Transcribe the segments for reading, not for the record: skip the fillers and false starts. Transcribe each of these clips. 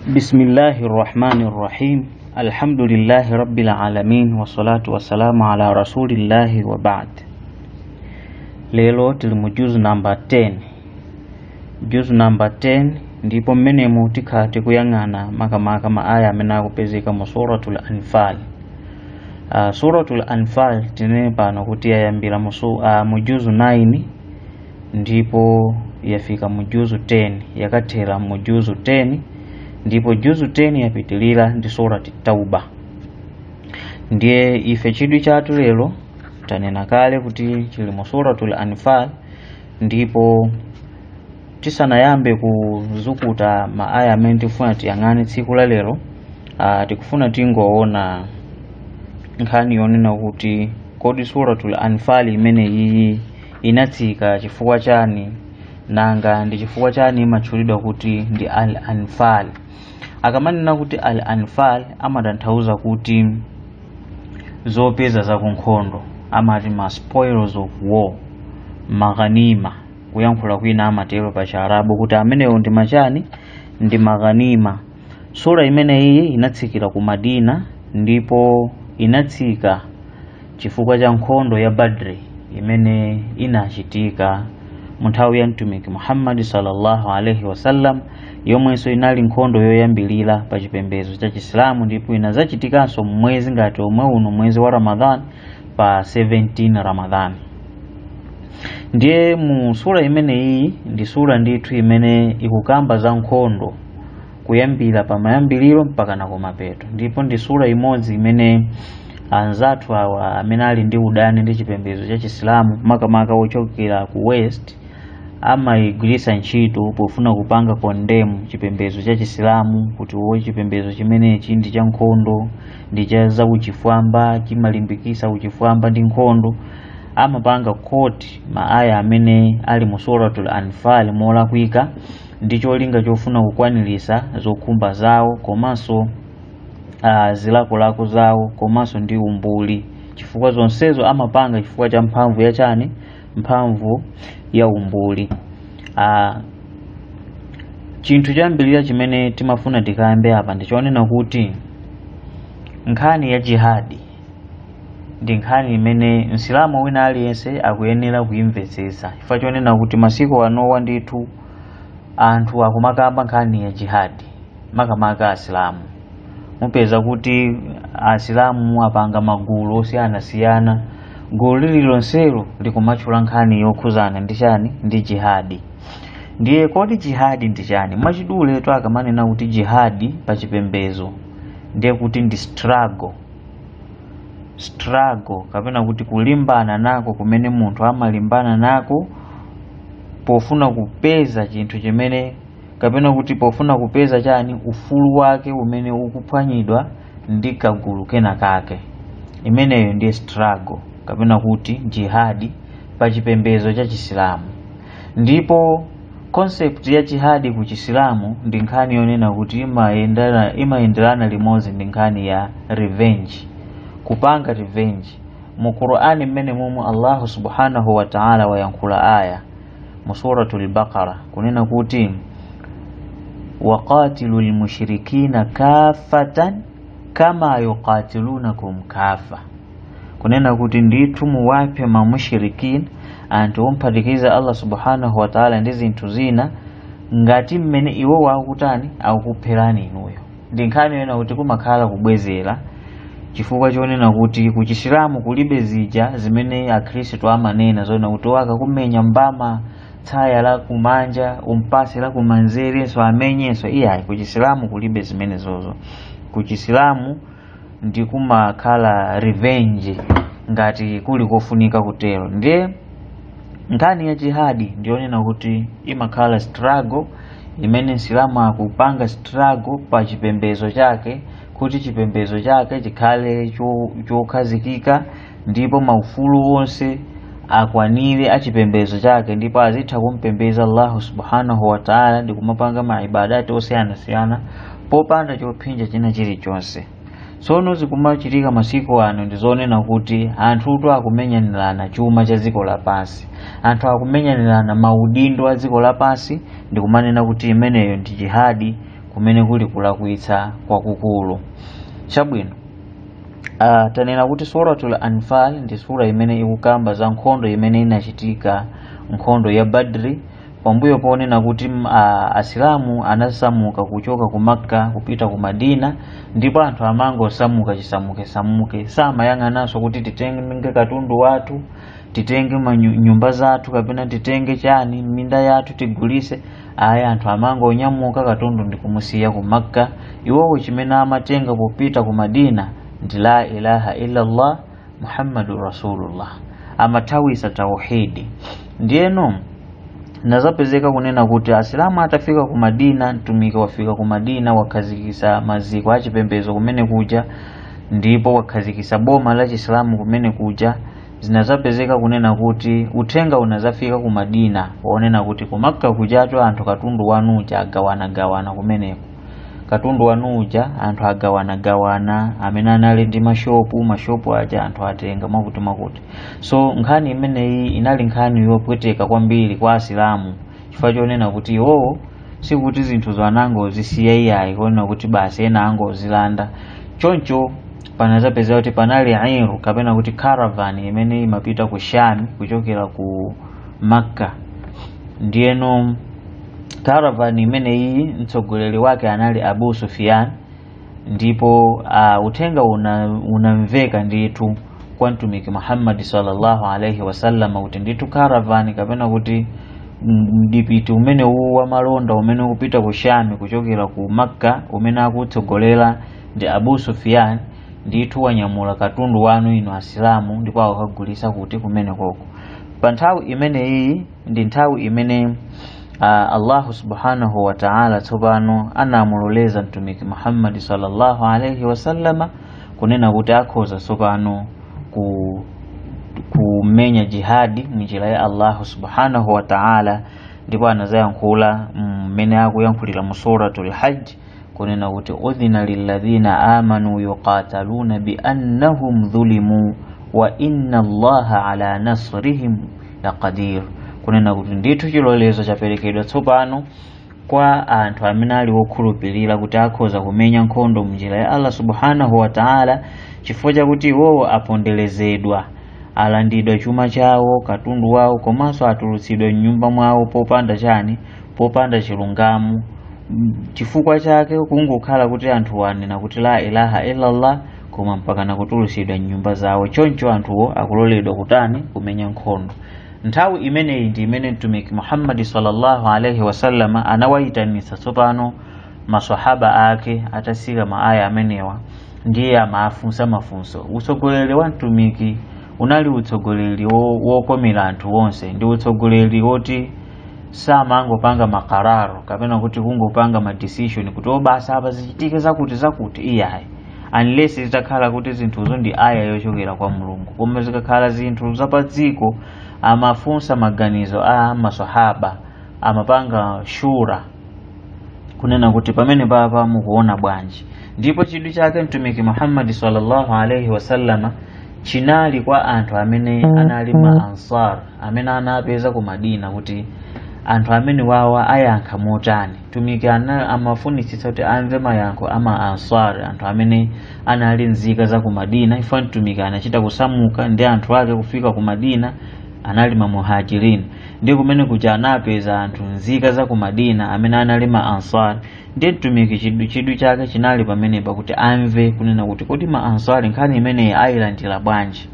Bismillahi rahmani rahim. Alhamdulillahi rabbil alamin wassalatu wassalamu ala rasulillahi wa ba'd. Lero tili mu juzu number 10. Juzu number 10 ndipo mmenemu tikhala tikuyang'ana makamaka ma aya amene akupezeka mu Suratul Anfal. Suratul Anfal tinene pano kuti yayambira mu juzu 9 ndipo yafika mu juzu 10, yakathera mu juzu 10 ndipo juzu 10 yapitilira ndi Surati Tauba. Ndiye ife chidwi chathu lero tanena kale kuti chili mu Suratul Anfal, ndipo tisanayambe kuzukuta maaya amene tikufuna tiyang'ane tsiku la lero, tikufuna tingoona nkhani yonena kuti kodi Suratul Anfal imene iyi inatsika chifukwa chani, nanga ndi chifukwa chani imatchulidwa kuti ndi Al-Anfal. Akamanena kuti Al-Anfal amatanthauza kuti zopeza za kunkhondo, amati ma spoils of war, maghanima, kuyankhula kwina amatero pa Chiarabu kuti amenewo ndi machani, ndi maghanima. Sura imene iyi inatsikira ku Madina ndipo inatsika chifukwa cha nkhondo ya Badri imene inachitika mu nthawi ya Mtumiki Muhammad sallallahu alaihi wasallam, yomwenso inali nkhondo yoyambilira pa chipembedzo cha Chisilamu, ndipo inazachitikanso mwezi ngati omwe uno, mwezi wa Ramadhan, pa 17 Ramadhan. Ndiye mu sura imene iyi ndi sura ndithu imene ikukamba za nkhondo kuyambira pa mayambiliro mpaka na kumapeto, ndipo ndi sura imodzi imene anzathu awa amene ali ndi udani ndi chipembedzo cha Chisilamu makamaka ochokera ku West amayigwiritsa ntchito pofuna kupanga condemn chipembedzo cha Chisilamu kuti wo chipembedzo chimenechi ndi cha nkhondo, ndi cha zauchifwamba, chimalimbikitsa uchifwamba ndi nkhondo. Amapanga quote maaya amene ali mu Suratul Anfal molakwika ndi cholinga chofuna kukwanirisa zokhumba zawo komanso zilakolako zawo komanso ndi umbuli, chifukwa zonsezo amapanga chifukwa cha mphamvu ya chani, mphamvu ya umbuli. Chinthu choyambirira chimene timafuna tikambe apa ndichonena kuti nkhani ya jihadi ndi nkhani imene msilamu wina aliyense akuyenera kuyimvetsetsa, chifukwa chonena kuti masiku anowa ndithu anthu akumakamba nkhani ya jihadi makamaka asilamu. Mupeza kuti asilamu apanga magulu osiyanasiyana, gulu lililonselo likumatchula nkhani yokhuzana ndi chani, ndi jihadi. Ndiye kodi jihadi ndi chani? Mwachidule akamanena kuti jihadi pa chipembedzo ndiye kuti ndi struggle kapena kuti kulimbana nako kumene munthu amalimbana nako pofuna kupeza chinthu chimene, kapena kuti pofuna kupeza chani, ufulu wake umene ukuphwanyidwa ndi kagulu kena kake. Imeneyo ndiye struggle kapena kuti jihadi pa chipembedzo cha Chisilamu. Ndipo concept ya jihadi ku Chisilamu ndi nkhani yonena kuti imayenderana limodzi ndi nkhani ya revenge, kupanga revenge. Mu Qur'ani mmene momwe Allahu subhanahu wa ta'ala wayankhula aya mu Suratul Baqara kunena kuti waqatilul mushrikina kaffatan kama yuqatilunakum kaffa, kunena kuti ndithu muwaphe ma mushrikin, anthu omphatikiza Allah subhanahu wa ta'ala ndi zinthu zina, ngati mmene iwo wakutani akukupherani inuyo. Ndi nkhani yonena kuti kumakhala kubwezera, chifukwa chonena kuti ku Chisilamu kulibe zija zimene akhristu amanena zonena kuti akakumenya mbama tsaya la kumanja umpase la kumanzerenso amenyenso. Iyayi, ku Chisilamu kulibe zimenezozo. Ku Chisilamu ndi kumakhala revenge ngati kuli kofunika kutero. Ndiye nkhani ya jihadi ndiyonena kuti imakhala struggle imene msilamu akupanga struggle pa chipembedzo chake kuti chipembedzo chake chikhale chokhazikika ndipo maufulu onse akwanire a chipembedzo chake, ndipo azitha kumpembedza Allahu subhanahu wa ta'ala ndi kumapanga maibadati osiyanasiyana popanda chophinja china chilichonse. Tsono zikumachitika masiku ano ndi zonena kuti anthutu akumenyanirana chuma cha dziko lapansi, anthu akumenyanirana maudindo a dziko lapansi, ndi kumanena kuti imeneyo ndi jihadi kumene kuli kulakwitsa kwakukulu. Chabwino, tanena kuti Suratul Anfal ndi sura imene ikukamba za nkhondo imene inachitika, nkhondo ya Badri, pambuyo ponena kuti Asilamu anasamuka kuchoka ku Makka kupita ku Madina, ndipo anthu amangosamuka chisamukesamuke, samayang'ananso kuti titenge katundu wathu, titenge nyumba zathu, kapena titenge chani minda yathu tigulise. Aya, anthu amangonyamuka katundu ndi kumusiya ku Makka. Iwowo chimene amatenga popita ku Madina ndi la ilaha illallah Muhammadur Rasulullah, amathawisa tauhidi. Ndiyeno nazapezeka kunena kuti Asilamu atafika ku Madina, mtumiki wafika ku Madina, wakhazikisa maziko achipembedzo kumene kuja, ndipo wakhazikisa boma la Chisilamu kumene kuja. Zinazapezeka kunena kuti uthenga unazafika ku Madina wonena kuti ku Makka kujatu anthu katundu wanuja agawanagawana kumeneko, katundu wanuja anthu agawanagawana, amene anali ndi mashopu aja anthu atenga mwakuti mwakuti. So nkhani imeneyi inali nkhani yopweteka kwambiri kwa Asilamu, chifukwa chonena kuti iwowo sikuti zinthu zanangozisiya iyayi, kuonena kuti basi ena angozilanda. Choncho panazapezeka kuti panali iru kapena kuti caravan imene imapita ku Sham kuchokera ku Makka. Ndiyeno caravan imeneyi mtsogoleri wake anali Abu Sufyan, ndipo uthenga unamveka ndithu kwa Mtumiki Muhammad sallallahu alaihi wasallam kuti ndithu caravan kapena kuti mdipiti umene uwu wa malonda umene ukupita ku Sham kuchokera ku Makka umene akutsogolera ndi Abu Sufyan, ndithu wanyamula katundu wanu inu Asilamu, ndipo akakagulisa kuti kumene koko. Pa nthawi imeneyi ndi nthawi imene Allah subhanahu wa ta'ala tsopano anamuloleza Mtumiki Muhammad sallallahu alaihi wasallama kunena kuti akhoza tsopano kumenya jihadi munjira ya Allah subhanahu wa ta'ala. Ndipo anazayankhula mmene akuyankhulira mu Suratul Hajj kunena kuti udhina lilladhina amanu yuqataluna bi annahum dhulimu wa inna Allaha ala nasrihim laqadir, kunena kuti ndithu chilolezo chaperekedwa tsopano kwa anthu amene ali wokhulupirira kuti akhoza kumenya nkhondo munjira ya Allah subhanahu wa ta'ala, chifukwa chakuti iwowo aponderezedwa, alandidwa chuma chawo, katundu wawo, komanso atulutsidwa m'nyumba mwawo popanda chani, popanda chilungamo. Chifukwa chake kungokhala kuti anthu anena kuti la ilaha illallah, koma mpaka nakutulutsidwa m'nyumba zawo. Choncho anthuwo akuloledwa kutani, kumenya nkhondo. Nthawi imeneyi ndi imene Mtumiki Muhammad sallallahu alaihi wasallama anawayitanitsa tsopano maswahaba ake atasika maaya amenewa, ndiye amafunsa mafunso. Utsogoleri wa Mtumiki unali utsogoleri wokomera anthu onse, ndi utsogoleri woti samangopanga makararo kapena kuti kungopanga ma decision kuti obasa apa zichitike zakuti zakuti, iyayi, unless zitakhala kuti zinthuzo ndi aya yochokera kwa Mulungu. Koma zikakhala zinthu zapadziko amafunsa maganizo a maswahaba, amapanga shura kunena kuti pamene papa mukuona bwanji. Ndipo chidwi chake Mtumiki Muhammad sallallahu alaihi wasallama chinali kwa anthu amene anali ma Ansar, amene anapeza ku Madina, kuti anthu amene wawa ayankha motani. Mtumiki amafunitsitsa kuti amve mayankho ama Ansar, anthu amene anali nzika za ku Madina. Ifa Mtumiki anachita kusamuka ndi anthu ake kufika ku Madina, anali ma Muhajirin, ndi kumene kuja anapeza anthu nzika za ku Madina amene anali ma Ansar. Ndi Mtumiki chidwi chake chinali pamenepa kuti amve kunena kuti kodi ma Ansar nkhani imeneyi ayilandira bwanji,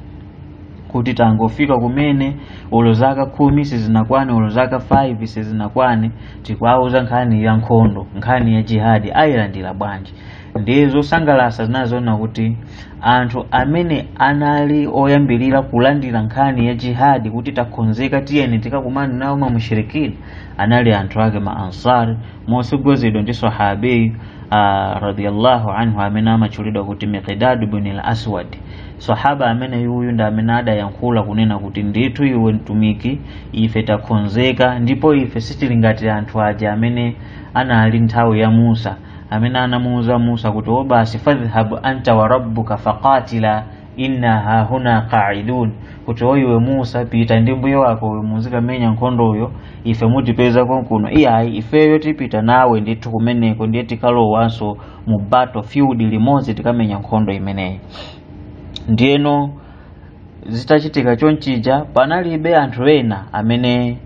kuti tangofika kumene ulo zaka 10 sizinakwane, ulo zaka 5 sizinakwane, tikuauza nkhani ya nkhondo, nkhani ya jihadi, ayilandira bwanji. Ndiye zosangalatsa zinazoona kuti anthu amene anali oyambirira kulandira nkhani ya jihadi kuti takonzeka tiyeni tikakumane nawo ma mushirikini anali anthu ake ma Ansar, mosogozedwa ndi sahabi radiyallahu anhu amene amatchulidwa kuti Miqdad ibn al-Aswad. Sahaba amene yuyu ndi amene adayankhula kunena kuti ndithu iwe Mtumiki, ife takonzeka, ndipo ife sitili ngati anthu aja amene anali nthawi ya Musa, amene anamuuza Musa kuti o basi fadhhab anta wa rabbuka faqatila Inna hahuna qa'idun, kuti oyiwe Musa pita ndi mbuye wako uyu muzikamenya nkhondoyo, ife mutipeza konkuno. Iyayi, ifeyo tipita nawe ndithu kumeneko, ndiye tikalowanso mu battlefield limodzi tikamenya nkhondo imeneyi. Ndiyeno zitachitika chonchija, panalibe anthu ena amene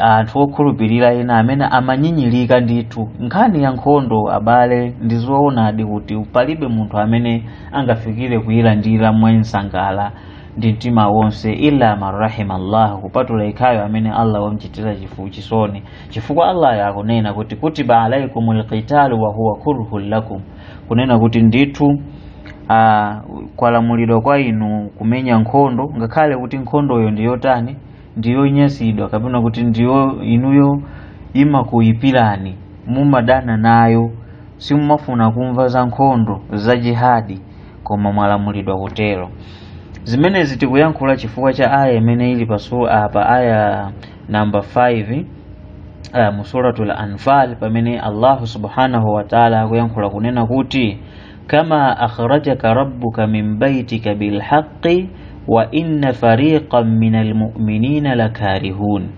anthu okhulupirira ena amene amanyinyirika ndithu. Nkhani ya nkhondo, abale, ndizoonadi kuti palibe munthu amene angafikire kuyilandira mwensangala ndi mtima wonse, illa man rahima Allah, kupatula ikhayo amene Allah wamchitira chisoni, chifukwa Allah akunena kuti kutiba alaikumul qitalu wa huwa kurhun lakum, kunena kuti ndithu kwalamulidwa kwa inu kumenya nkhondo, ngakhale kuti nkhondoyo ndiyotani, ndiyonyasidwa, kapena kuti ndiyo inuyo imakuyipirani, mumadana nayo, simumafuna kumva za nkhondo za jihadi, koma mwalamulidwa kutero. Zimenezi tikuyankhula chifukwa cha aya imene ili pa aya namba 5 mu Suratul Anfal, pamene Allahu subhanahu wa ta'ala akuyankhula kunena kuti kama akhrajaka rabbuka min baitika bilhaqqi wa inna fariqan minal mu'minina lakarihun,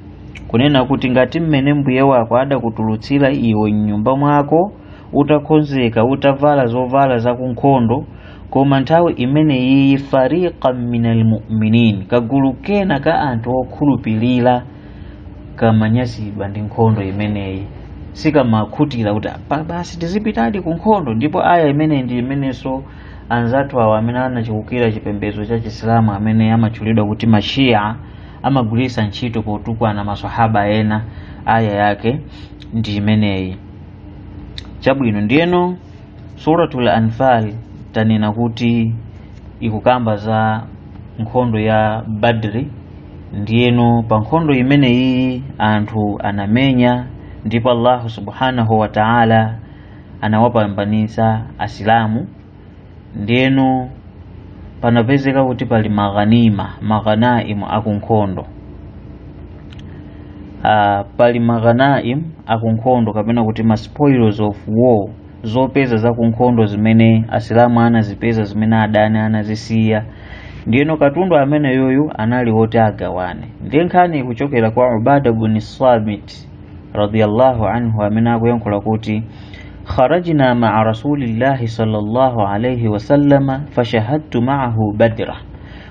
kunena kuti ngati mmene mbuye wako adakutulutsira iwe mnyumba mwako utakonzeka, utavala zovala za kunkhondo, koma nthawi imene iyi fariqan minal mu'minin, kagulu kena ka anthu okhulupirira kamanyasidwa ndi nkhondo imeneyi, sikamakhutira kuti basi tizipitadi ku nkhondo. Ndipo aya imeneyi ndi imenenso anzathu awa amene anachikukira chipembedzo cha Chisilamu amene amatchulidwa kuti Mashia amagwiritsa ntchito potukwana maswahaba ena, aya yake ndi imeneyi. Chabwino, ndiyeno Suratul Anfal tanena kuti ikukamba za nkhondo ya Badri. Ndiyeno pa nkhondo imeneyi anthu anamenya, ndipo Allahu subhanahu wa ta'ala anawapambanitsa Asilamu. Ndiyeno panapezeka kuti pali maghanima, maghanaimu akunkhondo, pali maghanaim akunkhondo kapena kuti ma spoils of war, zopeza za kunkhondo zimene Asilamu anazipeza, zimene adani anazisiya. Ndiyeno katundu amene yoyu anali woti agawane. Ndiye nkhani kuchokera kwa Ubada bin Samit radiyallahu anhu amene akuyankhula kuti kharajna ma'a rasulillahi sallallahu alayhi wasallama fashahadtu ma'ahu badra,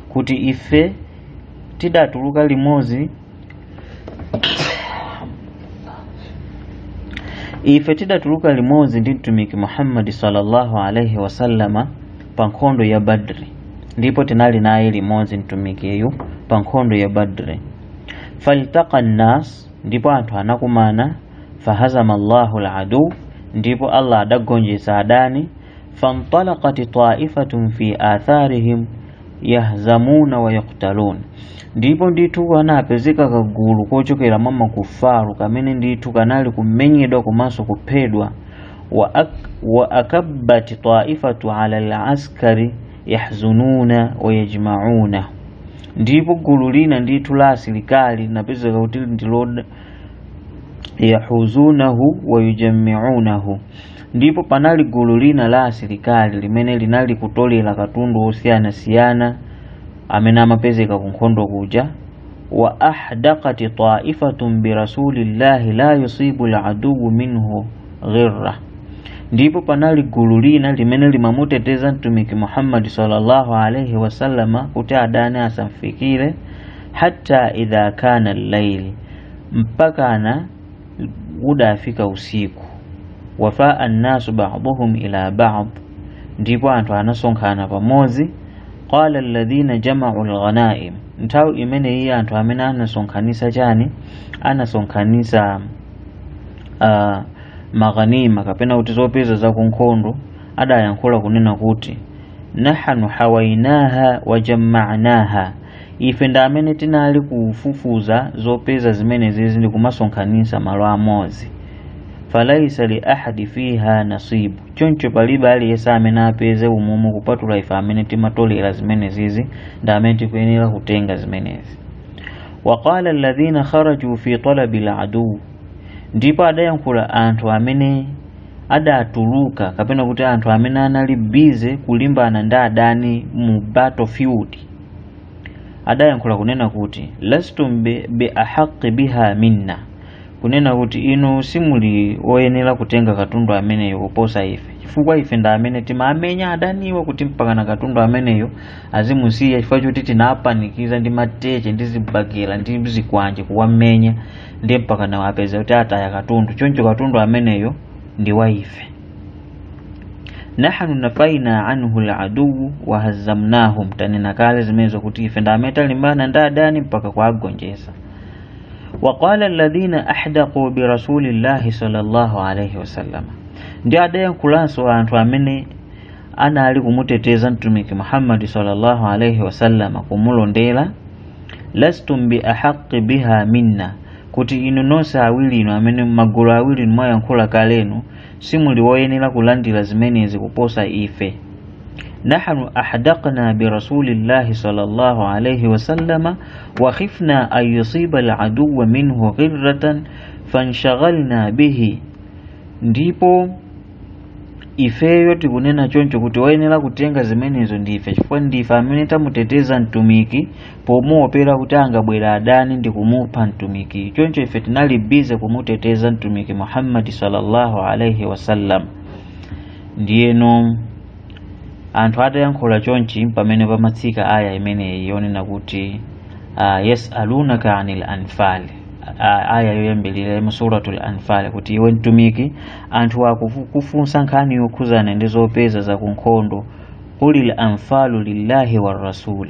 kuti ife tidatuluka limodzi, ife tidatuluka limodzi ndi mtumiki Muhammad sallallahu alayhi wasallama pa nkhondo ya Badri, ndipo tinali naye limodzi mtumikiyu pa nkhondo ya Badri. Faltaqa nnas, ndipo anthu anakumana. Fahazama Allahu al-adu, ndipo Allah adagonjetsa adani. Fantalaqat ta'ifatun fi atharihim yahzamuna wa yaqtalun, ndipo ndithu anapezeka kagulu kochokera mwa makufaru kamene ndithu kanali kumenyedwa komanso kuphedwa. Wa akabbat ta'ifatu ala al-askari yahzununa wa yajma'una, ndipo gulu lina ndithu la asilikali linapezeka kuti ndilo yahuzunahu wa yujammi'unahu, ndipo panali gulu lina la asilikali limene linali kutolera katundu osiyanasiyana amene amapezeka ku nkhondo kuja. Wa ahdaqat ta'ifatun bi rasulillahi la yusibu al-aduwu minhu ghirra, ndipo panali gulu lina limene limamuteteza mtumiki Muhammad sallallahu alayhi wasallama kuti adani asamfikire, hatta idha kana al-layl, mpakana udafika usiku. Wafaa annasu ba'dhum ila ba'd, ndipo anthu anasonkhana pamodzi. Qala alladhina jama'u al-ghanaim, nthawi imeneyi anthu amene anasonkhanitsa chani, anasonkhanitsa maghanima kapena kuti zopeza za kunkhondo, adayankhula kunena kuti nahanu hawainaha wa jamma'naha, ife ndi amene tinali kufufuza zopeza zimene zizi ndi kumasonkhanitsa malo amodzi. Falaisa li ahadi fiha nasibu, choncho palibe aliyense amene apeze umumu kupatula ife amene timatolera zimene zizi ndi amene tikuyenera kutenga zimenezi. Waqala alladhina kharaju fi talabi al-adu, ndipo adayankhula anthu amene Adatuluka kapena kuti anthu amene anali busy kulimbana ndi adani mu battlefield adayankhula kunena kuti lastum bi ahaqi biha minna, kunena kuti inu simuli oyenera kutenga katundu ameneyo kuposa ife, chifukwa ife ndi amene timamenya adaniwa kuti mpakana katundu ameneyo azimusiya, chifukwa choti tinapanikiza ndi mateche ndi zibakera ndi zikwanje kuwamenya, ndi mpakana wapeza kuti ataya katundu. Choncho katundu ameneyo ndi wa ife. Nahnu nafaina anhu aladuwu wa hazamnahum, tanena kale zimenezo kuti ife ndi amene talimbana ndi adani mpaka kuwagonjetsa. Waqala alladhina ahdaqu bi rasulillahi sallallahu alayhi wasallam, ndi adayankhulanso anthu amene anali kumuteteza mtumiki Muhammad sallallahu alayhi wasallam kumulondera, lastum bi ahaqi biha minna, kuti inu nonse awiri inu amene magulu awiri mwayankhula kalenu simuli woyenera kulandira zimenezi kuposa ife. Nahnu ahdaqna bi rasulillahi sallallahu alayhi wasallama wa khifna an yusiba al-aduwwa minhu ghirratan fanshaghalna bihi, ndipo ifeyo tikunena choncho kuti woyenera kutenga zimenezo ndife, chifukwa ndife amene tamuteteza mtumiki pomuopera kuti angabwera adani ndi kumupha mtumiki. Choncho ife tinali bize kumuteteza mtumiki Muhammad sallallahu alayhi wasallam. Ndiyeno anthu atayankhula chonchi pamene pamatsika aya imeneyi yonena kuti yasalunaka anil anfal, aya yoyambirira mu suratul anfal, kuti iwe mtumiki anthu akukufunsa nkhani yokhuzana ndi zopeza za kunkhondo, qulil anfalu lillahi war rasul,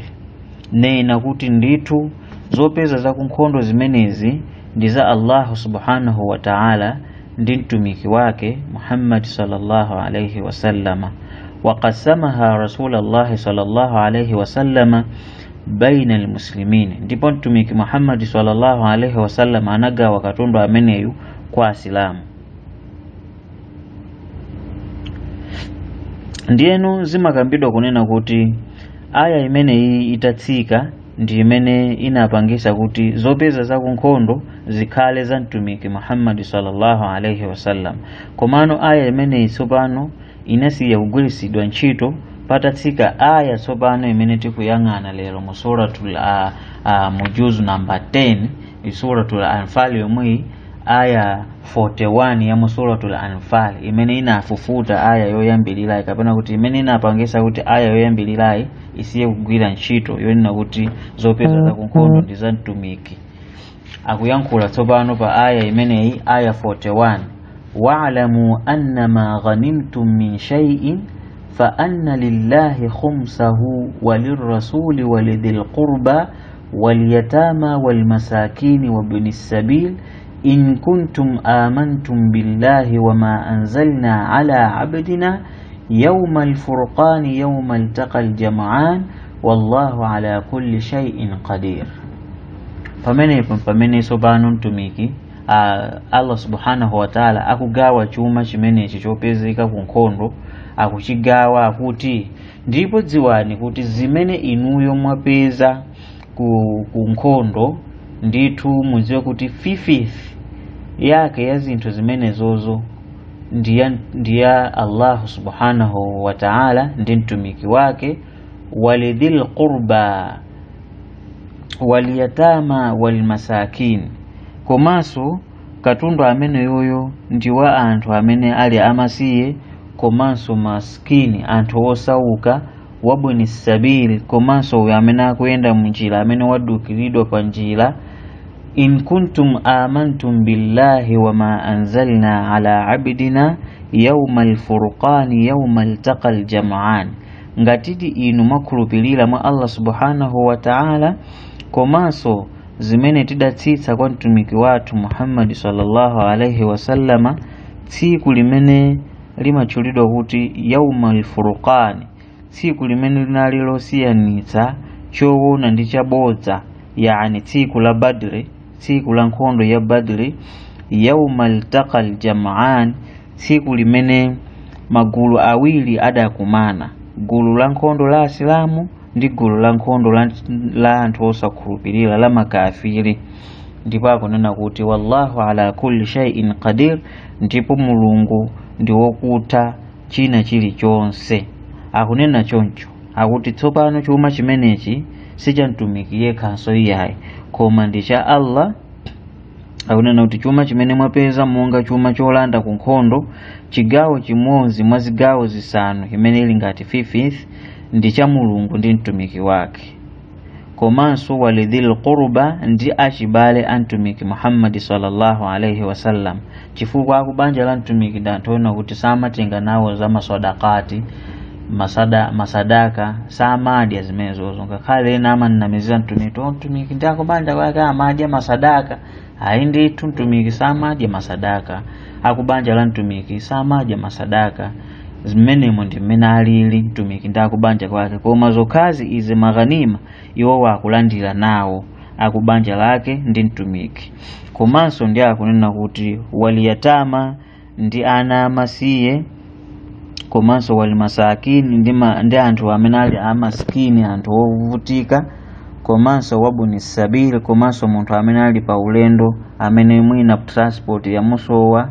nena kuti ndithu zopeza za kunkhondo zimenezi ndi za Allah subhanahu wa ta'ala ndi mtumiki wake Muhammad sallallahu alayhi wasallama. Waqasamaha rasulullahi sallallahu alayhi wasallama baina almuslimin, ndipo mtumiki Muhammad sallallahu alayhi wasallam anagawa katundu ameneyu kwa asilamu. Ndiyeno zimakambidwa kunena kuti aya imeneyi itatsika ndi imene inapangisa kuti zopeza za kunkhondo zikhale za mtumiki Muhammad sallallahu alayhi wasallam. Komano aya imeneyi tsopano inasiya kugwiritsidwa ntchito patatsika aya tsopano imene tikuyang'ana lero mu suratul mu juzu namba 10, suratul anfal yomweyi, aya 41 ya mu suratul anfal, imene inafufuta aya yoyambirirayi kapena kuti imene inapangisa kuti aya yoyambirirayi isiye kugwira ntchito yonena kuti zopeza za kunkhondo ndi za mtumiki. Akuyankhula tsopano pa aya imeneyi, aya 41, wa'lamu annama ghanimtum min shay'in fa anna lillahi khumsahu wa lirrasuli wa lidhil qurba wal yatama wal masakini wa ibnis sabil in kuntum amantum billahi wa ma anzalna ala abdina yawma al-furqani yawma altaqa al-jam'an wallahu ala kulli shay'in qadir. Pamenepo pamene tsopano mtumiki Allah subhanahu wa ta'ala akugawa chuma chimenechi chopezeka ku nkhondo, akuchigawa akuti ndipo dziwani kuti zimene inuyo mwapeza ku nkhondo ndithu mudziwe kuti fifth yake ya zinthu zimenezozo ndiya Allah subhanahu wa ta'ala ndi mtumiki wake, walidhil qurba waliyatama walmasakin, komanso katundu amene yoyo ndi wa anthu amene ali amasiye komanso maskini, anthu osauka, wabwini sabili, komanso uyo amene akuyenda munjira amene wadukiridwa pa njira. In kuntum amantum billahi wama anzalna ala abdina yawma alfurqani yawma altaqa aljam'an, ngatiti inu mwakhulupirira mwa Allah subhanahu wa ta'ala komanso zimene tidatsitsa kwa mtumiki wathu Muhammad sallallahu alayhi wasallama tsiku limene limatchulidwa kuti yawma alfurqani, tsiku limene linali losiyanitsa choona ndi chabodza, yani tsiku la Badri, tsiku la nkhondo ya Badri, yawma altaqa aljam'an, tsiku limene magulu awiri adakumana, gulu la nkhondo la asilamu ndi gulu la nkhondo la anthu osakhulupirira la makafiri. Ndipo akunena kuti wallahu ala kulli shay'in qadir, ndipo Mulungu ndi wokutha china chilichonse. Akunena choncho akuti tsopano chuma chimenechi si cha mtumiki yekhanso iyayi, koma ndi cha Allah. Akunena kuti chuma chimene mwapeza monga chuma cholanda ku nkhondo, chigawo chimodzi mwa zigawo zisanu imene ili ngati fifth, ndi cha Mulungu ndi mtumiki wake, komanso walidhil qurba, ndi achibale a mtumiki Muhammadi sallallahu alaihi wasallam, chifukwa akubanja la mtumiki ndi anthu ena kuti samatenga nawo za masadakati, masadaka samadya zimenezozo. Ngakhale ena amanamizira mtumiki, o mtumiki ndi akubanja kwake amadya masadaka. Ayi ndithu, mtumiki samadya masadaka, akubanja la mtumiki samadya masadaka. Zimenemo ndi mmene alili mtumiki ndi akubanja kwake, koma zokhazi izi maghanima iwo akulandira nawo akubanja lake ndi mtumiki. Komanso ndi akunena kuti waliyatama, ndi ana amasiye, komanso wali masakini, ndi anthu amene ali amasikini, anthu ovutika, komanso wabuni sabili, komanso munthu amene ali pa ulendo amene mwina transport yamusowa,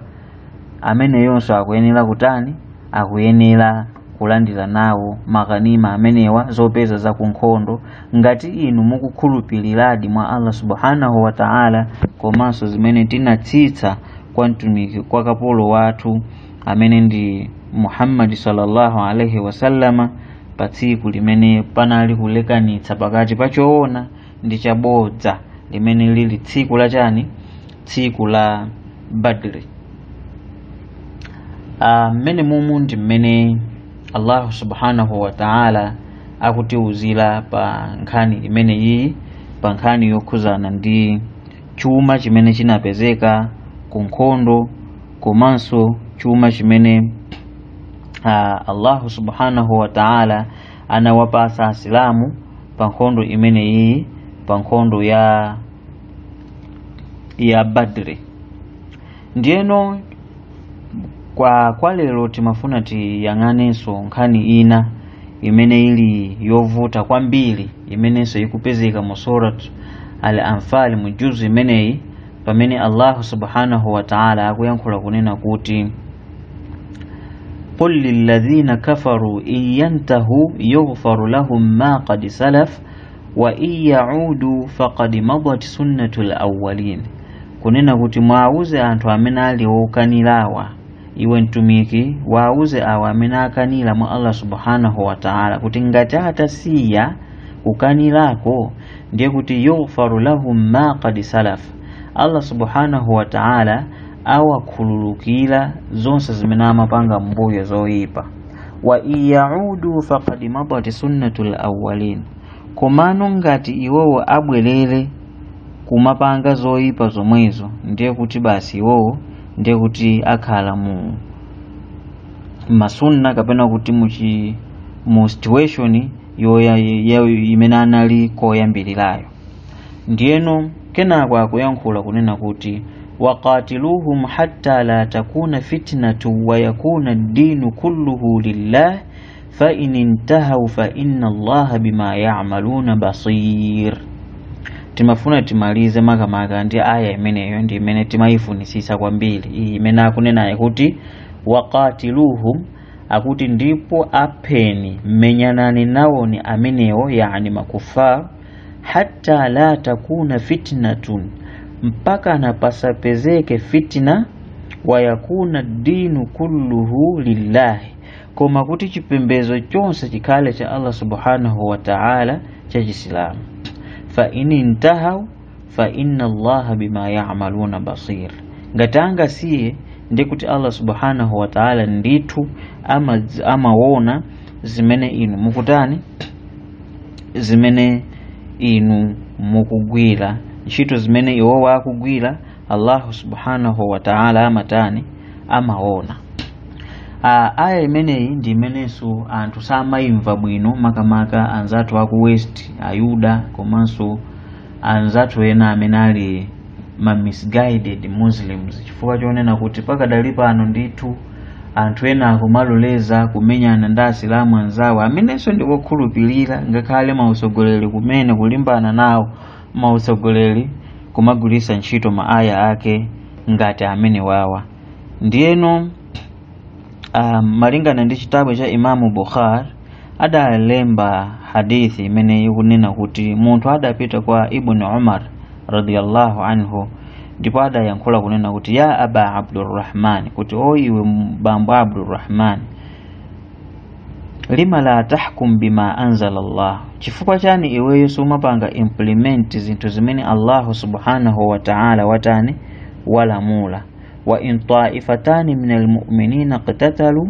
amene yonso akuyenera kutani, akuyenera kulandira nawo maganima amenewa, zopeza za kunkhondo, ngati inu mukukhulupiriradi mwa Allah subhanahu wa ta'ala, komanso zimene tinatsitsa kwa mtumiki, kwa kapolo wathu amene ndi Muhammad sallallahu alaihi wasallama, pa tsiku limene panali kulekanitsa pakati pa choona ndi chabodza, limene lili tsiku la chani, tsiku la Badri. Mmene mumu ndi mmene Allah subhanahu wa ta'ala akutiuzira pa nkhani imene iyi, pa nkhani yokhuzana ndi chuma chimene chinapezeka ku nkhondo, komanso chuma chimene Allah subhanahu wa ta'ala anawapasa asilamu pa nkhondo imene iyi, pa nkhondo ya Badri. Ndiyeno kwa lero timafuna tiyang'anenso nkhani ina imene ili yovuta kwambiri, imenenso ikupezeka mu Surat Al-Anfal mu juzu imeneyi, pamene Allah subhanahu wa ta'ala akuyankhula kunena kuti qul lilladhina kafaru in yantahu yughfaru lahum ma qad salaf wa in ya'udu faqad madat sunnatul awwalin. Kunena kuti mwauze anthu amene ali okanirawa, iwe mtumiki wauze awa amene akanira mwa Allah subhanahu wa ta'ala kuti ngati atasiya kukanirako, ndiye kuti yughfaru lahum ma qad salaf, Allah subhanahu wa ta'ala awakhululukira zonse zimene amapanga mbuyo zoyipa. Wa iyaudu faqad madat sunnatul awwalin, komano ngati iwowo abwerere kumapanga zoyipa zomwezo, ndiye kuti basi iwowo ndiye kuti akhala mu masunna, kapena kuti mu situation yoya imene anali koyambirirayo. Ndiyeno kenako akuyankhula kunena kuti waqatiluhum hatta la takuna fitnatu wa yakuna ad-dinu kulluhu lillah fa in intahaw fa inna Allaha bima ya'maluna basir. Timafuna timalize makamaka ndi aya imeneyo, ndi imene timayifunisisa kwambiri, iyi imene akunenayo kuti waqatiluhum, akuti ndipo apheni, menyanani nawoni amenewo, yani makufar, hatta la takuna fitnatun, mpaka napasapezeke fitna, wa yakuna dinu kulluhu lillahi, koma kuti chipembedzo chonse chikhale cha Allah subhanahu wa ta'ala cha Chisilamu. Fa in intahaw fa inna Allaha bima ya'maluna basir, ngati angasiye ndikuti Allah subhanahu wa ta'ala ndithu amaona zimene inu mukutani, zimene inu mukugwira ntchito, zimene iwowo akugwira, Allah subhanahu wa ta'ala amatani, amaona. Aya imeneyi ndi imenenso anthu samayimva bwino, makamaka anzathu aku West, Ayuda, komanso anzathu ena amene ali ma misguided Muslims, chifukwa chonena kuti pakadali pano ndithu anthu ena akumaloleza kumenyana ndi asilamu anzawo amenenso ndi okhulupirira, ngakhale mautsogoleri kumene kulimbana nawo mautsogoleri kumagwiritsa ntchito ma aya ake ngati amene wawa. Ndiyeno Malingana ndi chitabu cha Imamu Bukhari adalemba hadithi imene ikunena kuti munthu adapita kwa Ibn Umar radiyallahu anhu ndipo adayankhula kunena kuti ya aba Abdurrahman, kuti o iwe bambo Abdurrahman, lima la tahkum bima anzala Allah, chifukwa chani iweyo sumapanga implement zinthu zimene Allahu subhanahu wa ta'ala watani walamula. Wa in ta'ifatani min almu'minina qatatalu,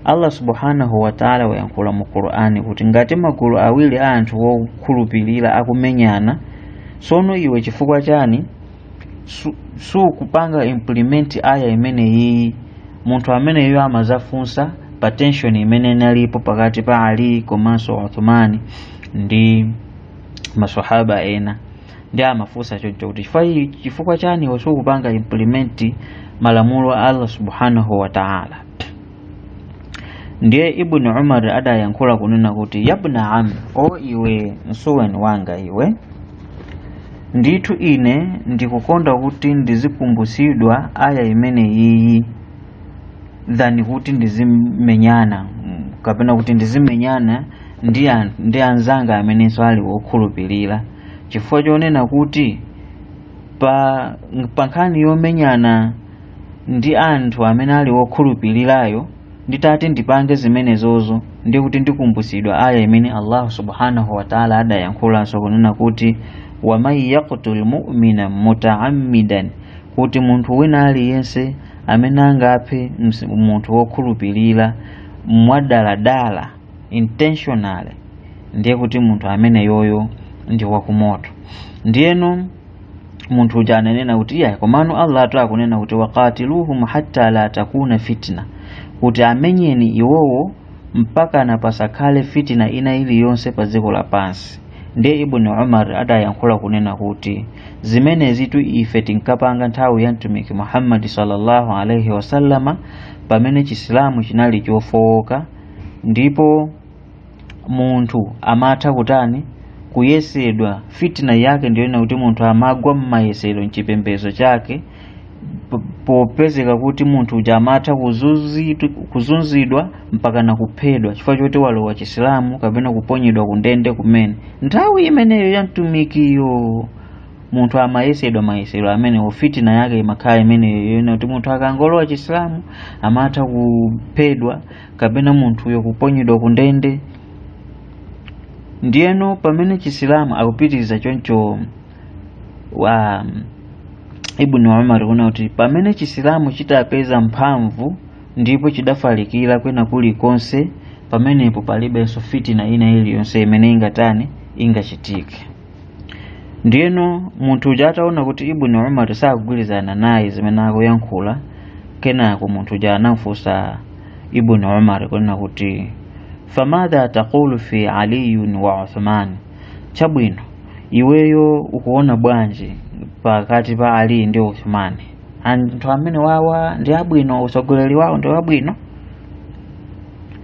Allah subhanahu wa ta'ala wayankhula mu Qur'ani kuti ngati magulu awiri a anthu wokhulupirira akumenyana, sono iwe chifukwa chani sukupanga implement aya imeneyi? Munthu ameneyo amazafunsa pa tension imene inalipo pakati pa Ali komanso Uthmani ndi maswahaba ena, ndi amafunsa choncho kuti chifukwa chani iwe sukupanga implement malamulo a Allah subhanahu wa ta'ala. Ndiye Ibn Umar adayankhula kunena kuti yabna am, o iwe msuweni wanga iwe, ndithu ine ndikukonda kuti ndizikumbutsidwa aya imene iyi than kuti ndizimenyana, kapena kuti ndizimenyana ndi anzanga amenenso ali wokhulupirira, chifukwa chonena kuti pa nkhani yomenyana ndi anthu amene ali wokhulupirirayo, nditati ndipange zimenezozo ndi kuti ndikumbutsidwa aya imene Allah subhanahu wa ta'ala adayankhulanso kunena kuti waman yaqtul mu'mina mutaammidan, kuti munthu wina aliyense amene angaphe munthu wokhulupirira mwadaladala, intentionally, ndiye kuti munthu amene yoyo ndi wakumoto. Ndiyeno munthu uja ananena kuti iya, komano Allah atu akunena kuti waqatiluhum hatta la takuna fitna, kuti amenyeni iwowo mpaka napasakhale fitina ina iliyonse pa dziko lapansi. Ndiye Ibn Umar adayankhula kunena kuti zimenezitu ife tinkapanga nthawi ya Mtumiki Muhammad sallallahu alaihi wasallama pamene Chisilamu chinali chofowoka, ndipo munthu amatha kutani kuyesedwa. Fitina yake ndiyona kuti munthu amagwa mmayesero mchipembedzo chake, popezeka kuti munthu uja amatha kuzunzidwa mpaka na kuphedwa chifukwa choti walowa Chisilamu kapena kuponyedwa kundende kumene. Nthawi imeneyo ya mtumikiyo munthu amayesedwa mayesero amene fitina yake imakhala imeneyo yona kuti munthu akangolowa Chisilamu amatha kuphedwa kapena munthuyo kuponyedwa kundende. Ndiyeno pamene Chisilamu akupitiriza choncho wa Ibn Umar kuna kuti pamene Chisilamu chitapeza mphamvu ndipo chidafalikira kwena kulikonse, pamenepo palibenso fitina ina iliyonse imene ingatani ingachitike. Ndiyeno munthu uja ataona kuti Ibn Umar sakugwirizana naye zimene akuyankhula, kenako munthu uja anafunsa Ibn Umar kunena kuti famadha taqulu fi Ali wa Uthman, chabwino iweyo ukuona bwanji pakati pa Ali ndi Uthman? Anthu amene wawa ndi abwino, usogoleri wawo ndi wabwino?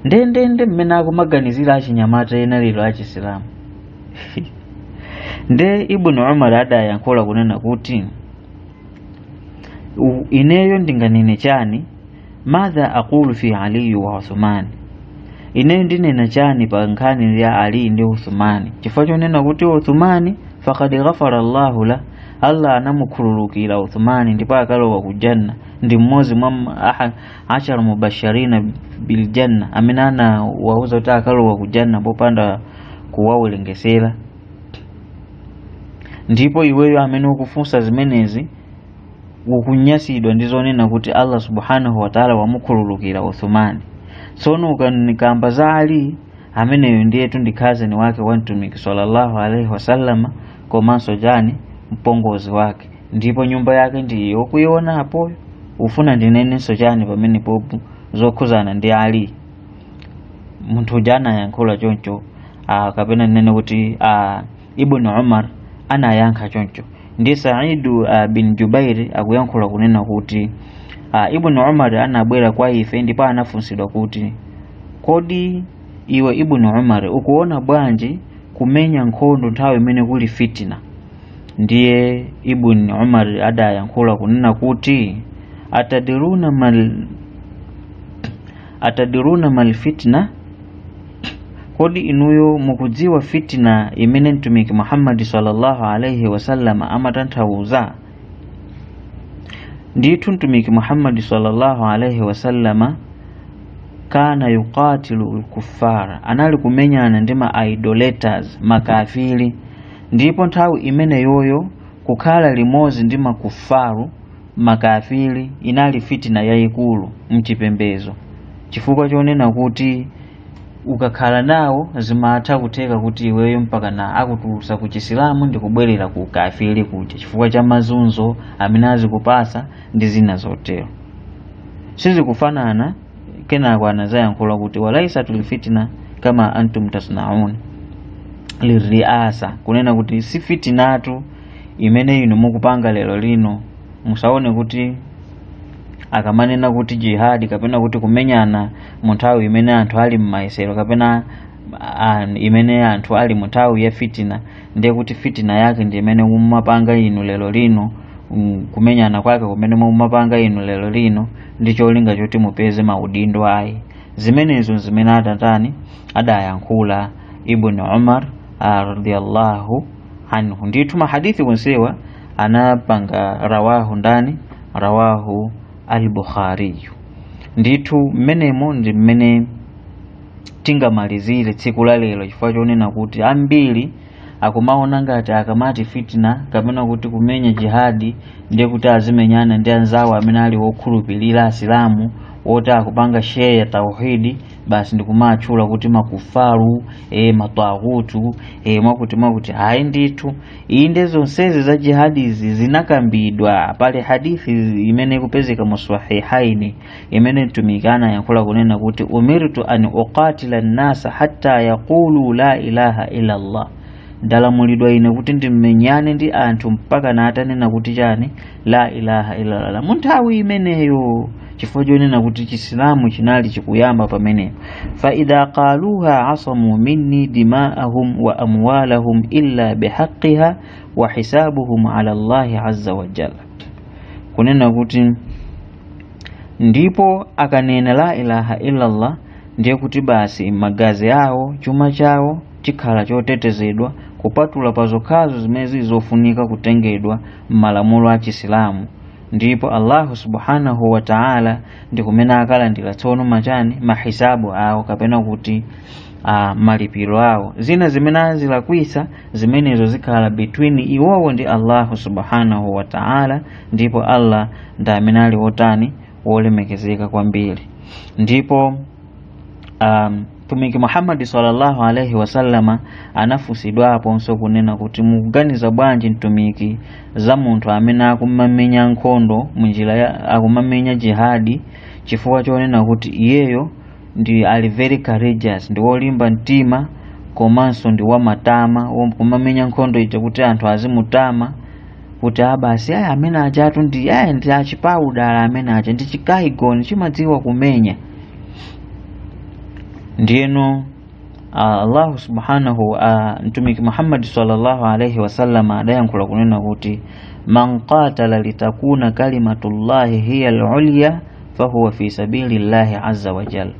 Ndendende mmene akumaganizira achinyamata ena lero achisilamu. Nde Ibn Umar adayankhula kunena kuti ineyo ndinganene chani? Madha aqulu fi Ali wa Uthman, ineyo ndinena chani pa nkhani ya Ali ndi Uthmani? Chifukwa chonena kuti Uthmani faqad ghafara Allahu la, Allah anamukhululukira Uthmani ndipo akalowa ku janna, ndi mmodzi mwa ashara mubashirina bil janna amene anawauza kuti akalowa ku janna popanda kuwawerengesera. Ndipo iweyo amene ukufunsa zimenezi ukunyasidwa ndi zonena kuti Allah subhanahu wa ta'ala wamukhululukira Uthmani. Tsono ukanikamba za Ali ameneyo ndiyetu ndi cousin wake wa Mtumiki sallallahu alaihi wasallama komanso chani mpongozi wake, ndipo nyumba yake ndiyo kuiona apoyo. Ufuna ndinenenso chani pamene popo zokhuzana ndi Ali? Munthu uja anayankhula choncho, kapena ndinene kuti Ibn Umar anayankha choncho. Ndi Saidu bin Jubair akuyankhula kunena kuti Ibn Umar anabwera kwa ife ndipo anafunsidwa kuti kodi iwe Ibn Umar ukuona bwanji kumenya nkhondo nthawi imene kuli fitina? Ndiye Ibn Umar adayankhula kunena kuti atadiruna Atadiruna mal fitna, kodi inuyo mukudziwa fitina imene mtumiki Muhammadi sallallahu alaihi wasallam amatanthauza? Ndithu mtumiki Muhammadi sallallahu alaihi wasallama kana yuqatilu lkuffara, anali kumenyana ndi ma idolaters, makafiri. Ndipo nthawi imeneyoyo kukhala limodzi ndi makufaru makafiri inali fitina yayikulu mchipembezo, chifukwa chonena kuti ukakhala nawo zimatha kutheka kuti iweyo mpaka na akutulutsa ku chisilamu ndi kubwerera ku kafiri kuja, chifukwa cha mazunzo amene azikupasa ndi zina zotero. Sizikufanana. Kenako anazayankhula kuti walaisatul fitna kama antum tasnaun liriasa, kunena kuti si fitinatu imene inu mukupanga lero lino. Musaone kuti akamanena kuti jihadi kapena kuti kumenyana mu nthawi imene anthu ali mmayesero kapena imene anthu ali mu nthawi ya fitina, ndiye kuti fitina yake ndi imene mumapanga inu lero lino, kumenyana kwake kumene mumapanga inu lero lino ndi cholinga choti mupeze maudindo. Ayi, zimenezo zimene atatani adayankhula Ibn Umar radiyallahu anhu. Ndithu mahadithi onsewa anapanga rawahu ndani? Rawahu al-Bukhari. Ndithu mmenemo ndi mmene tingamalizire tsiku la lero, chifukwa chonena kuti ambiri akumaona ngati akamati fitina kapena kuti kumenya jihadi ndiye kuti azimenyana ndi anzawo amene ali wokhulupirira asilamu woti akupanga share ya tauhidi, basi ndikumatchula kuti makufaru, matwagutu, mwakuti mwakuti. Hayi ndithu, inde zonsezi za jihadizi zinakambidwa. Pali hadithi imene ikupezeka mu sahihaini imene mtumiki anayankhula kunena kuti umirtu an uqatila nnasa hatta yaqulu la ilaha illa Allah, ndalamulidwa ine kuti ndimenyane ndi anthu mpaka na atanena kuti chani? La ilaha illallah, mu nthawi imeneyo, chifukwa chonena kuti chisilamu chinali chikuyamba pamenepo. Fa idha qaluha asamu minni dimaahum wa amwalahum illa bihaqiha wa hisabuhum ala Allahi azza wa jalla, kunena kuti ndipo akanena la ilaha illallah ndiye kuti basi magazi awo chuma chawo chikhala chotetezedwa, kupatula pa zokhazo zimene zofunika kutengedwa m'malamulo a chisilamu. Ndipo Allahu subhanahu wa ta'ala ndi kumene akalandira tsono machani mahisabu awo kapena kuti malipiro awo. Zina zimene azilakwisa zimenezo zikhala between iwowo ndi Allahu subhanahu wa ta'ala, ndipo Allah ndi amene ali wotani, wolemekezeka kwambiri. Ndipo mtumiki Muhammad sallallahu alaihi wasallama anafusidwaponso kunena kuti mukuganiza bwanji mtumiki za munthu amene akumamenya nkhondo munjira ya akumamenya jihadi chifukwa chonena kuti iyeyo ndi ali very courageous, ndi wolimba mtima komanso ndi wamatama, kumamenya nkhondo ija kuti anthu azimutama kuti abasi aya amene achatu ndi aya ndi achipaudala amene acha ndi chikaigoni chimadziwa kumenya. Ndiyeno Allahu subhanahu mtumiki Muhammad sallallahu alaihi wasallam adayankhula kunena kuti man qatala litakuna kalimatullahi hiya al-ulya fahuwa fi sabilillahi azza wa jalla,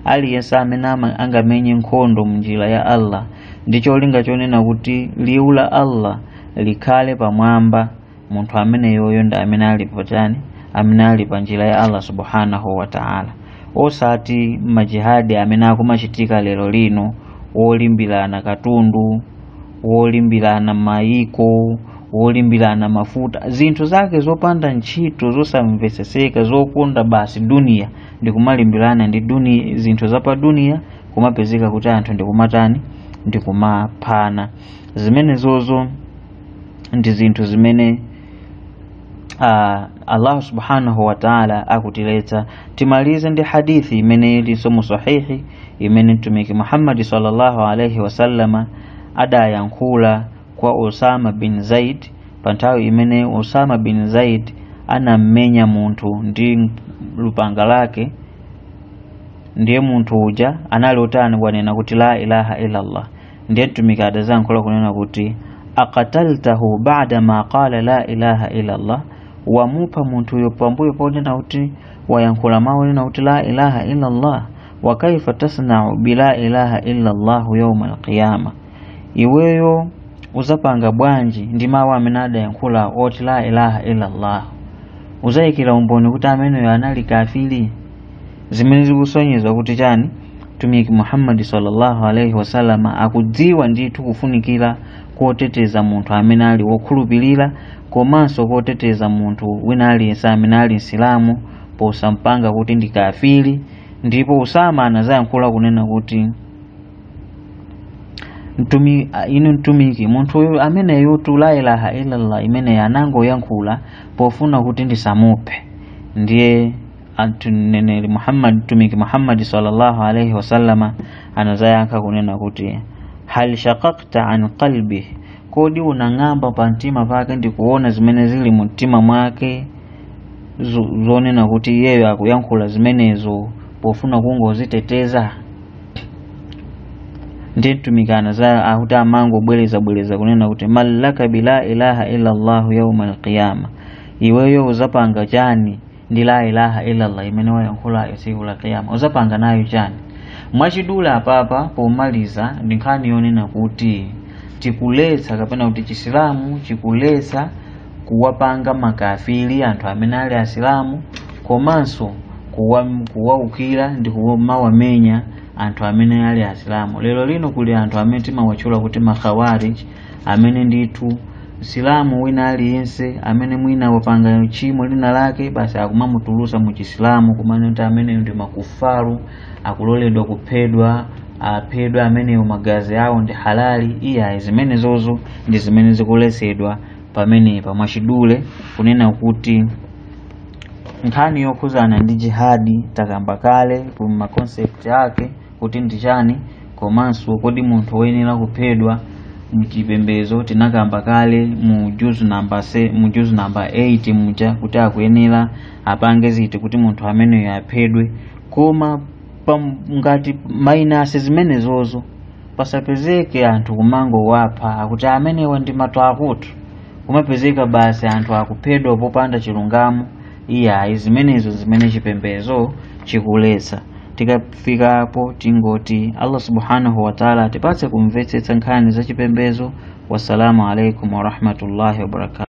aliyense amene angamenye nkhondo munjira ya Allah ndi cholinga chonena kuti liwu la Allah likhale pamwamba, munthu ameneyoyo ndi amene ali pachani, amene ali pa njira ya Allah subhanahu wa ta'ala. Osati majihadi amene akumachitika lero lino wolimbirana katundu, wolimbirana maiko, wolimbirana mafuta, zinthu zake zopanda ntchito zosamvetseseka zokonda basi dunia, ndikumalimbirana ndi dunia, zinthu zapa dunia, kumapezeka kuti anthu ndikumatani ndikumaphana. Zimenezozo ndi zinthu zimene Allah subhanahu wa ta'ala akutiletsa. Timalize ndi hadithi imene ilinso mu sahihi imene mtumiki Muhammad sallallahu alaihi wasallama adayankhula kwa Osama bin Zaid pa nthawi imene Osama bin Zaid anammenya munthu ndi lupanga lake. Ndiye munthu uja anali otani kwanena kuti la ilaha illallah. Ndiye mtumiki adayankhula kunena kuti aqataltahu ba'da ma qala la ilaha illallah, wamupha munthuyo pambuyo ponena kuti wayankhula mawu onena kuti la ilaha illallah. Wa kaifa tasna'u bila ilaha illa Allah yawm al-qiyama, iweyo uzapanga bwanji ndi mawu amene adayankhula oti la ilaha illa Allah, uzayikira umboni kuti ameneyo anali kafiri? Zimene zikusonyeza kuti chani, Mtumiki Muhammad sallallahu alaihi wasallam akudziwa ndithu kufunikira koteteza munthu amene ali wokhulupirira komanso koteteza munthu wina aliyense amene ali Msilamu posampanga kuti ndi kafiri. Ndipo Usama anazayankhula kunena kuti inu mtumiki, munthu uyu ameneyo tu la ilaha illallah imeneyi anangoyankhula pofuna kuti ndisamuphe. Ndiye mneneri Muhammad, mtumiki Muhammad sallallahu alaihi wasallama anazayankha kunena kuti hal shaqaqta an qalbi, kodi unang'amba pa mtima pake ndikuona zimene zili mu mtima mwake zonena kuti iyeyo akuyankhula zimenezo pofuna kungoziteteza? Ndiye mtumiki akuti amangobwereza bwereza kunena kuti mallaka bila ilaha illa Allah yawma alqiyama, iweyo uzapanga chani ndi la ilaha illa Allah imene wayankhulayo tsiku la kiyama, uzapanga nayo chani? Mwachidula apapa pomaliza ndi nkhani yonena kuti tikuletsa kapena kuti Chisilamu chikuletsa kuwapanga makafiri anthu amene ali Asilamu, komanso kuwaukira ndi kumawamenya anthu amene ali Asilamu. Lero lino kuli anthu amene timawatchula kuti makhawarij, amene ndithu Msilamu wina aliyense amene mwina wapanga tchimo lina lake basi akumamutulusa mu Chisilamu, kumene kuti ameneyo ndi makufaru, akuloledwa kuphedwa, aphedwa ameneyo magazi awo ndi halali. Iyayi, zimenezozo ndi zimene zikuletsedwa pamenepa. Mwachidule kunena kuti nkhani yokhuzana ndi jihadi takamba kale ku ma concept ake kuti ndi chani, komanso kodi munthu woyenera kuphedwa mchipembezo tinakamba kale mu juzu namba 8 muja kuti akuyenera apange ziti kuti munthu ameneyo aphedwe. Koma ngati mainasi zimenezozo pasapezeke anthu kumango wapha akuti amenewa ndi matwakutu, kumapezeka basi anthu akuphedwa popanda chilungamo. Iyayi, zimenezo zimene chipembezo chikuletsa. Tikafikapo tingoti Allah subhanahu wa ta'ala atipatse kumvetsetsa nkhani za chipembezo. Wassalamu alaikum warahmatullahi wabarakatuh.